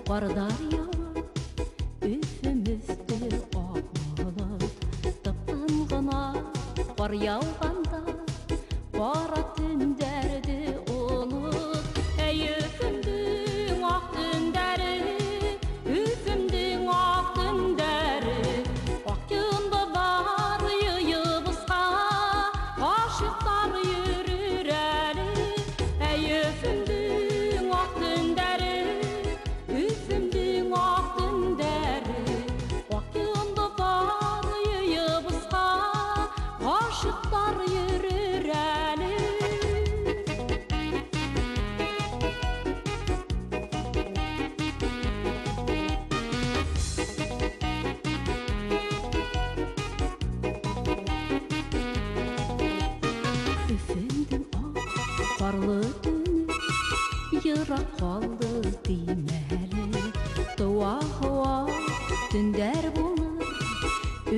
Ҡарҙар яуа, Өфөм өҫтө аҡ болот. Тып-тын ғына ҡар яуғанда, ҡара төндәрҙе онот. Әй, Өфөмдөң аҡ төндәре, Өфөмдөң аҡ төндәре, аҡ йондоҙҙар йыйып осҡа, ғашиҡтар йөрөр әле. Әй, Өфөмдөң аҡ төндәре, Өфөмдөң аҡ төндәре, аҡ йондоҙҙар йыйып осҡа, ғашиҡтар йөрөр әле. Өфөмдөң аҡ ҡарлы төнө йыраҡ ҡалды тимә әле. Тыуа һауа төндәр булыр,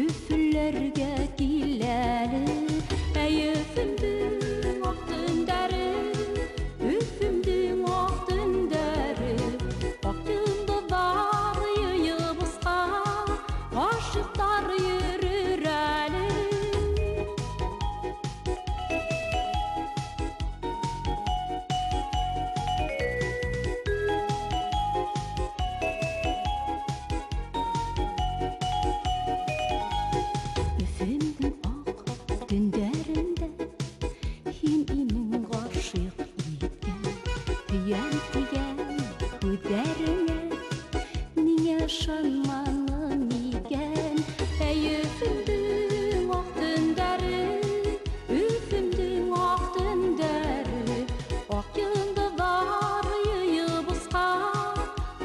Өфөләргә кил әле. Әй, Өфөмдөң аҡ төндәре, Өфөмдөң аҡ төндәре, аҡ йондоҙҙар йыйып осҡа, ғашиҡтар йөрөр әле. Өфөмдөң аҡ төндәрендә һин инең ғашиҡ иткән, һөйәм тигән һүҙҙәреңә ниңә ышанманым икән? Әй, Өфөмдөң аҡ төндәре, Өфөмдөң аҡ төндәре, аҡ йондоҙҙар йыйып осҡа,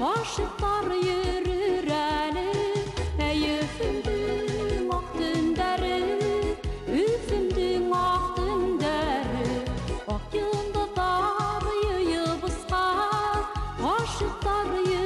ғашиҡтар йөрөр әле. Әй, Өфөмдөң аҡ төндәре, Өфөмдөң аҡ төндәре, аҡ йондоҙҙар йыйып осҡа, ғашиҡтар йөрөр.